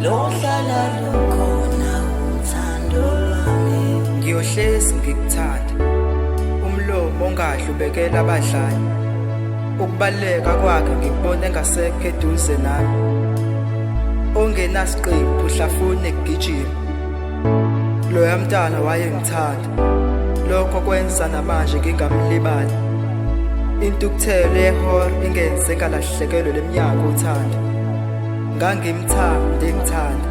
Lohlala lukhona uthando lwami. Ngiyohlezi ngikuthanda. Umlomo ongadli ubekela abadlali. Ukubaluleka kwakhe ngikubona engasekho eduze nami. Ongenasiqephu hlafune kugijima. Loya mntana wayengithanda. Lokho kwenza namanje ngingamlibali. Intukuthelo yehora ingenze ngalahlekelwe leminyaka uthando. Ngangimthanda engithanda.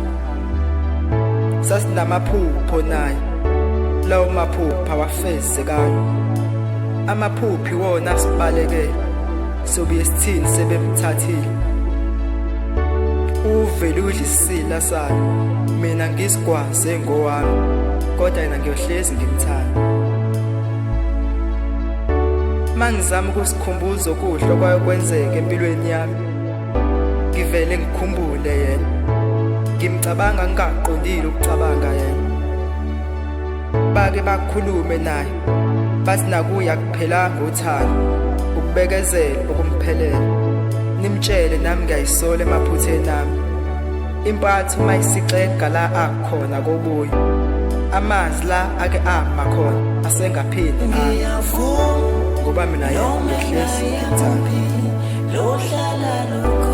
Sasinamaphupho naye. Lawo maphupho awafezekanga. Amaphuphi wona asibalekele. Sobuye sithini sebemthathile. Uvele udla isila sakhe. Mina ngisigwaze ngowami. Kodwa yena ngiyohlezi ngimthanda. Mangizama ukusikhumbuza okuhle okwayokwenzeka empilweni yami. Ngivele ngikhumbule yena. Ngimcabanga ngingaqondile ukucabanga yena. Bake bakhulume naye. Bathi nakuye akuphelanga uthando. Ukubekezela okumphelela. Nimtshele nami ngiyayisola emaphutheni ami. Impatho uma isixega la akukhona kobuya. Amanzi la ake ama khona asengaphinde ame. Ngiyavuma Ngoba mina yena noma ngiyohlezi ngimthanda. engayaphi, lohlala lukhona.